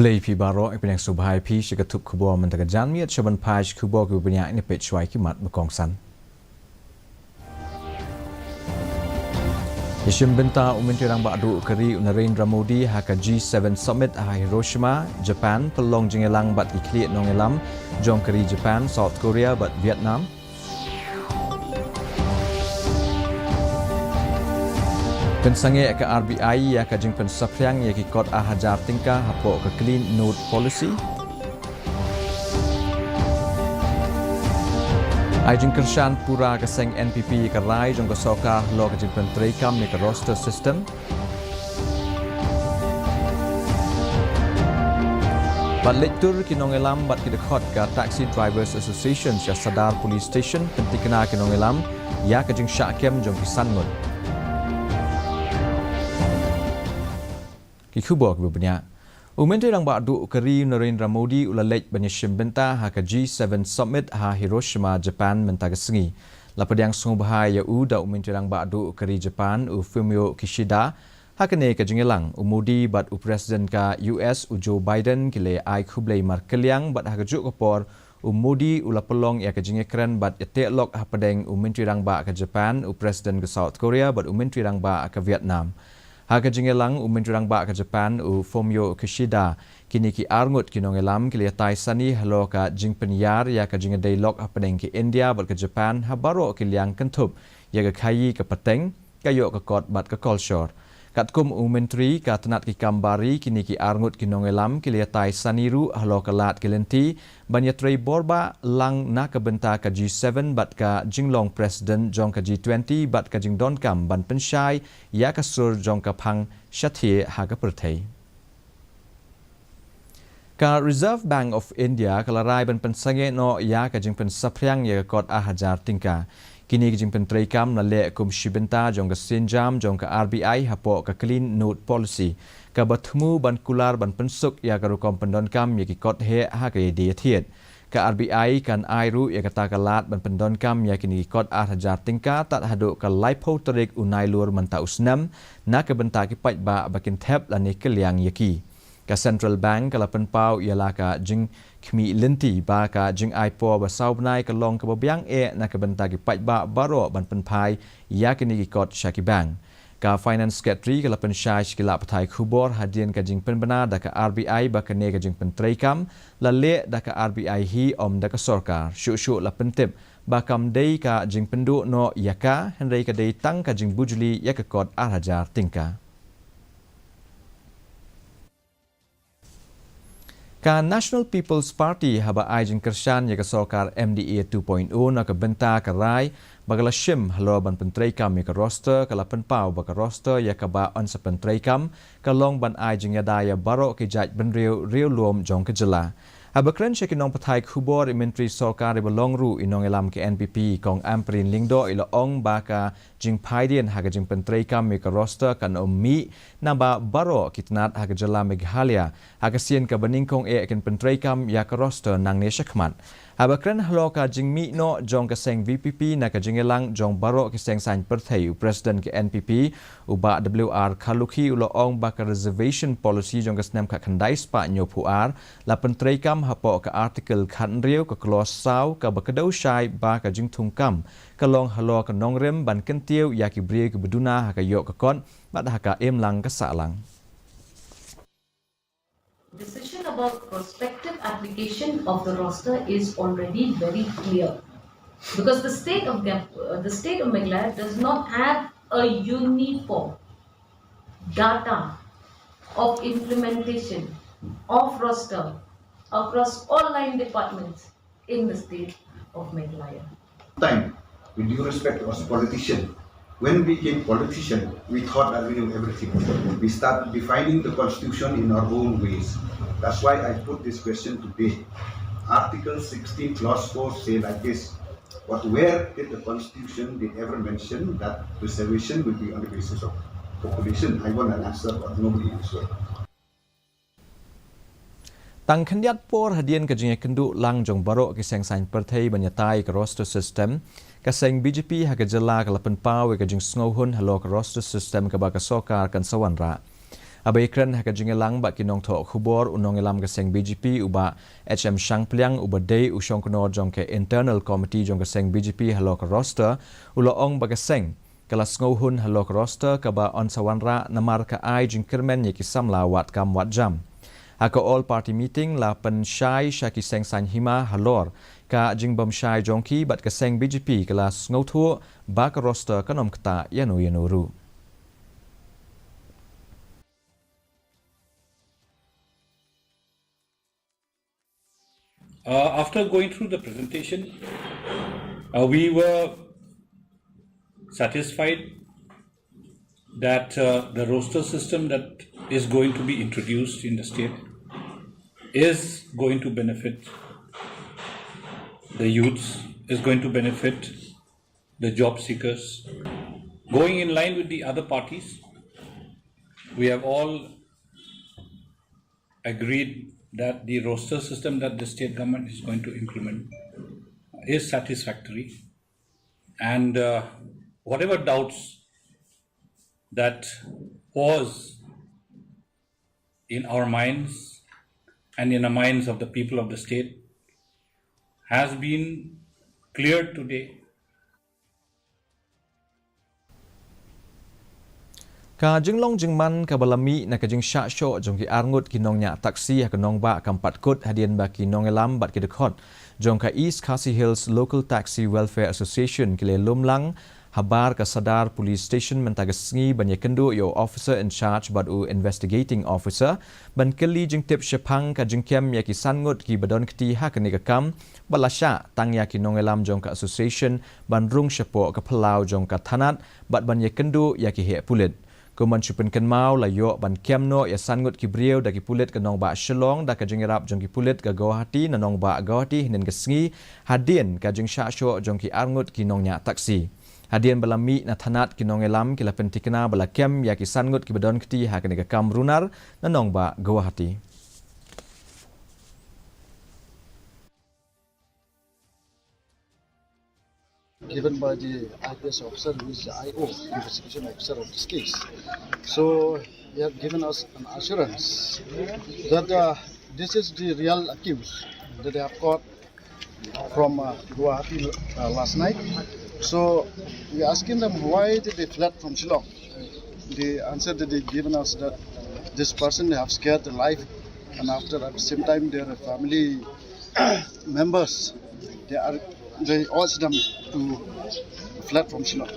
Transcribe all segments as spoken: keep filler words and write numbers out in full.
Khublei phi baroh, i pynïasoh bha ïa phi sha ka thup khubor mynta ka janmiet, sha ban peit khubor kiba bniah, ngin ïa peit shuwa ki mat ba kongsan. Ïashim bynta u Myntri Rangbah Duh ka ri u Narendra Modi ha ka G seven Summit ha Hiroshima, Japan, pynlong jingïalang bad ki khlieh nongïalam jong ka ri Japan, South Korea bad Vietnam. Pynsangeh ka R B I ïa ka jingpynsaphriang ïa ki kot ar hajar tyngka hapoh ka Clean Note Policy. Ai jingkyrshan pura ka seng N P P ïa ka rai jong ka sorkar halor ka jingpyntreikam ïa ka roster system. Bad leit tur ki nongïalam bad ki dkhot ka Taxi Drivers Association sha Sadar Police Station pynthikna ki nongïalam ïa ka jingshah kem jong ki san ngut. Ki khubor kiba bniah. U Myntri Rangbah Duh ka ri u Narendra Modi u la leit ban ïashim bynta ha ka G seven Summit ha Hiroshima, Japan mynta ka sngi. La pdiang sngewbha ïa u da u Myntri Rangbah Duh ka ri Japan u Fumio Kishida. Ha kane ka jingïalang, u Modi bad u President ka U S u Joe Biden ki la ai khublei markylliang bad ha kajuh ka por u Modi u la pynlong ïa ka jingïakren bad ïateh lok hapdeng u Myntri Rangbah ka Japan, u President ka South Korea bad u Myntri Rangbah ka Vietnam. Ha ka jingïalang u Myntri Rangbah ka Japan u Fumio Kishida, kine ki arngut ki nongïalam ki la ïatai sani halor ka jingpynïar ïa ka jingïadei lok hapdeng ka India bad ka Japan ha baroh ki liang kynthup ïa ka khaïi ka pateng, ka ïoh ka kot bad ka kolshor. Katkum u Myntri ka tnat ki kam bar ri, kine ki arngut ki nongïalam ki la ïatai sani ruh halor ka lad ki lynti ban ïatrei borbah lang na ka bynta ka G seven bad ka jinglong President jong ka G twenty bad ka jingdonkam ban pynshai ïa ka sur jong ka phang shathie ha ka pyrthei. Ka Reserve Bank of India ka la rai ban pynsangeh noh ïa ka jingpynsaphriang ïa ka kot ar hajar tyngka. Kine ki jingpyntreikam la leh kum shi bynta jong ka sienjam jong ka R B I hapoh ka Clean Note Policy, kaba thmu ban kular ban pynsuk ïa ka rukom pyndonkam ïa ki kot heh ha ka ïadie ïathied. Ka R B I kan ai ruh ïa kata ka lad ban pyndonkam ïa kine ki kot ar hajar tyngka tad haduh ka laiphew tarik u Nailur mynta u snem, na ka bynta ki paidbah ba kin thep lane kylliang ïa ki. Ka Central Bank ka la pynpaw ïa la ka jingkhmih lynti ba ka jingai por ba saw bnai ka long kaba biang eh na ka bynta ki paidbah baroh ban pynphai ïa kine ki kot sha ki bank. Ka Finance Secretary ka la pynshai sha ki lad pathai khubor hadien ka jingpynbna da ka R B I ba kane ka jingpyntreikam la leh da ka R B I hi, ym da ka sorkar. Shuh shuh la pyntip ba kam dei ka jingpynduh noh ïa ka, hynrei ka dei tang ka jingbujli ïa ka kot ar hajar tyngka. Ka National People's Party, haba ai jingkyrshan ïa ka sorkar M D A two point oh na ka bynta ka rai ba ka la shim halor ban pyntreikam ïa ka roster, ka la pynpaw ba ka roster ïa kaba yn sa pyntreikam ka long ban ai jingïada ïa baroh ki jaitbynriew riewlum jong ka jylla. Haba kren sha ki nongpathai khubor, i Myntri Sorkar iba long ruh i nongïalam ka N P P, Kong Ampareen Lyngdoh, i la ong ba ka jingphaidien ha ka jingpyntreikam ïa ka roster kan ym mih naba baroh ki tnat ha ka jylla Meghalaya ha ka sien kaba nyngkong eh kin pyntreikam ïa ka roster nangne shakhmat. Haba kren halor ka jingmih noh jong ka seng V P P na ka jingïalang jong baroh ki seng saiñ pyrthei, u President ka N P P, u Bah W R Kharlukhi, u la ong ba ka reservation policy jong ka snem khatkhyndai spah hynñiewphew ar la pyntreikam hapoh ka Article khathynriew, ka clause saw, kaba kdew shai ba ka jingthungkam ka long halor ka nongrim ban kyntiew ïa ki briew kiba duna ha ka ïoh ka kot bad ha ka imlang ka sahlang. Decision about prospective application of the roster is already very clear, because the state of Gam- uh, the state of Meghalaya does not have a uniform data of implementation of roster across all line departments in the state of Meghalaya. Time, with due respect, was politician. When we became politician, we thought that we knew everything. We started defining the constitution in our own ways. That's why I put this question today. Article sixteen, clause four say like this: But where did the constitution did ever mention that reservation will be on the basis of population? I want an answer, but nobody answered. Tang khyndiat por hadien ka jingïakynduh lang jong baroh ki seng saiñ pyrthei ban ïatai ka roster system, ka seng B J P ha ka jylla ka la pynpaw ïa ka jingsngewhun halor ka roster system kaba ka sorkar kan sa wanrah. Haba ïakren ha ka jingïalang bad ki nongthoh khubor, u nongïalam ka seng B J P u Bah H M Shangpliang, uba dei u shongknor jong ka Internal Committee jong ka seng B J P halor ka roster, u la ong ba ka seng ka la sngewhun halor ka roster kaba yn sa wanrah namar ka ai jingkyrmen ïa ki samla wat kam wat jam. Ha ka All Party Meeting la pynshai sha ki seng saiñ hima halor ka jingbymshai jong ki bad ka seng B J P ka la sngewthuh ba ka roster kan ym ktah ïano ïano ruh. Uh, after going through the presentation, uh, we were satisfied that uh, the roster system that is going to be introduced in the state is going to benefit the youths, is going to benefit the job seekers. Going in line with the other parties, we have all agreed that the roster system that the state government is going to implement is satisfactory. And uh, whatever doubts that was in our minds and in the minds of the people of the state has been cleared today. Ka jinglong jingman kaba la mih na ka jingshah shoh jong ki arngut ki nongñiah taxi ha ka nongbah kam pat kut hadien ba ki nongïalam bad ki dkhot jong ka East Khasi Hills Local Taxi Welfare Association ki la lum lang habar ka Sadar Police Station mynta ka sngi ban ïakynduh ïa u officer in charge bad u investigating officer ban kylli jingtip shaphang ka jingkem ïa ki san ngut kiba don kti ha kane ka kam ba la shah tang ïa ki nongïalam jong ka association ban rung shapoh ka phyllaw jong ka thanat bad ban ïakynduh ïa ki heh pulit. Kum ban shu pynkynmaw, la ïoh ban kem noh ïa san ngut ki briew da ki pulit ka nongbah Shillong da ka jingïarap jong ki pulit ka Guwahati na nongbah Guwahati hynnin ka sngi hadien ka jingshah shoh jong ki arngut ki nongñiah taxi. Hadien ba la mih na thanat, ki nongïalam ki la pynthikna ba la kem ïa ki san ngut kiba don kti ha kane ka kam runar na nongbah Guwahati. Given by the I P S officer, who is the I O, investigation officer of this case. So he had given us an assurance that uh, this is the real accused that they have caught from uh, Guwahati uh, last night. So we asking them why did they fled from Shillong. The answer that they given us that this person they have scared the life, and after at the same time their family members, they are, they urge them to fled from Shillong.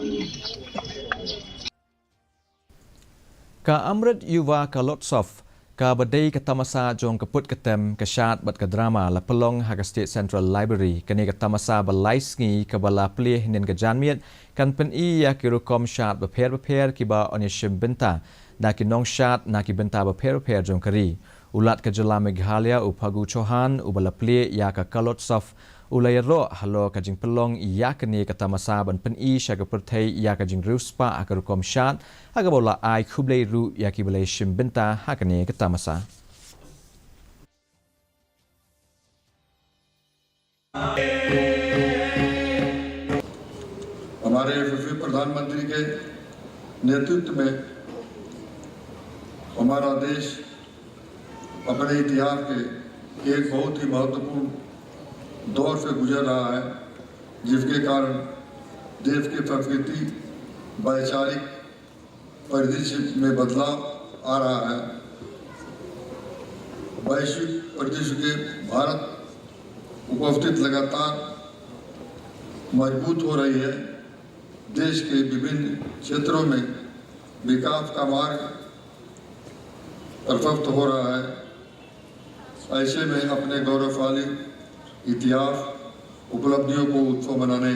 Ka Amrit Yuva Kalotsav, kaba dei ka tamasa jong ka put ka tem, ka shad bad ka drama, la pynlong ha ka State Central Library. Kane ka tamasa ba lai sngi kaba la plie hynnin ka janmiet kan pyni ïa ki rukom shad bapher bapher kiba yn ïashim bynta da ki nongshad na ki bynta bapher bapher jong ka ri. U Lat ka jylla Meghalaya u Phagu Chauhan uba la plie ïa ka Kalotsav u la ïaroh halor ka jingpynlong ïa kane ka tamasa ban pyni sha ka pyrthei ïa ka jingriewspah ha ka rukom shad, ha kaba u la ai khublei ruh ïa kiba la ïashim bynta ha kane ka tamasa. हमारे यशस्वी प्रधानमंत्री के नेतृत्व में हमारा देश अपने इतिहास के एक बहुत ही महत्वपूर्ण दौर से गुजर रहा है, जिसके कारण देश की संस्कृति, वैचारिक परिदृश्य में बदलाव आ रहा है। वैश्विक परिदृश्य के भारत उपस्थित लगातार मजबूत हो रही है। देश के विभिन्न क्षेत्रों में विकास का मार्ग प्रशस्त हो रहा है। ऐसे में अपने गौरवशाली इतिहास उपलब्धियों को उत्सव मनाने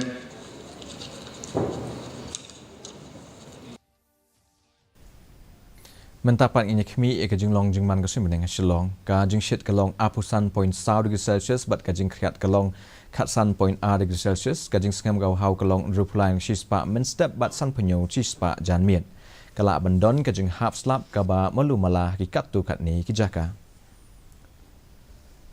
Mynta pat ngin ïa khmih ïa ka jinglong jingman ka suiñ bneng ha Shillong. Ka jingshit ka long arphew san point saw degree Celsius bad ka jingkhriat ka long khatsan point ar degree Celsius, ka jingsngem ka bhaw ka long hynriewphew lai shispah mynstep bad sanphew hynñiew shispah janmiet. Ka lah ban don ka jinghap slap kaba malu mala ha ki katto katne ki jaka.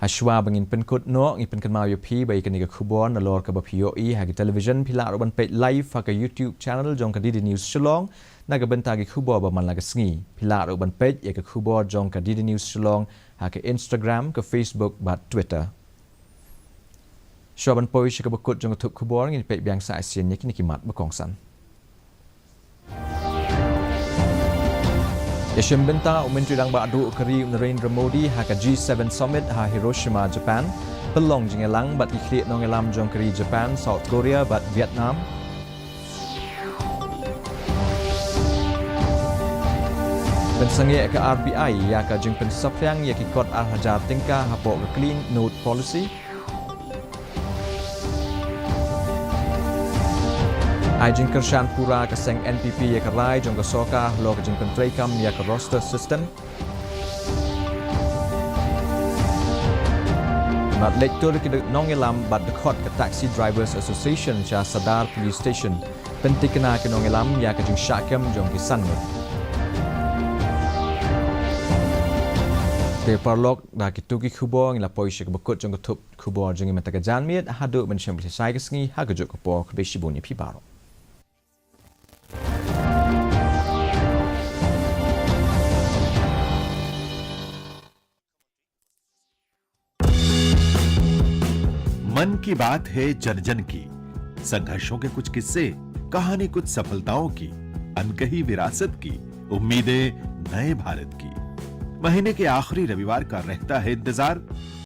Hashwa ba ngin pynkut noh, ngi pynkynmaw ïa phi ba ïa kane ka khubor nalor kaba phi ïohi ha ki television, phi lah ruh ban peit live ha ka YouTube channel jong ka D D News Shillong na ka bynta ki khubor ba man la ka sngi. Phi lah ruh ban peit ïa ka khubor jong ka D D News Shillong ha ka Instagram, ka Facebook bad Twitter. Shuwa ban poi sha kaba kut jong ka thup khubor, ngin peit biang sa shisien ïa kine ki mat ba kongsan. Ïashim bynta u Myntri Rangbah Duh ka ri u Narendra Modi ha ka G seven Summit ha Hiroshima, Japan. Pynlong jingïalang bad ki khlieh nongïalam jong ka ri Japan, South Korea bad Vietnam. Pynsangeh ka R B I ïa ka jingpynsaphriang ïa ki kot ar hajar tyngka hapoh ka Clean Note Policy. Ai jingkyrshan pura ka seng N P P ïa ka rai jong ka sorkar halor ka jingpyntreikam ïa ka roster system. Bad leit tur ki nongïalam bad dkhot ka Taxi Drivers Association sha Sadar Police Station. Pyntikna ki nongïalam ïa ka jingshah kem jong ki san ngut. Te paralok, da kito ki khubor ngi la poi sha kaba kut jong ka thup khubor jong ngi mynta ka janmiet, haduh ban shem bad shai ka sngi ha kajuh ka por, khublei shibun ïa phi baroh. मन की बात है जन जन की। संघर्षों के कुछ किस्से, कहानी कुछ सफलताओं की, अनकही विरासत की, उम्मीदें नए भारत की। महीने के आखिरी रविवार का रहता है इंतजार।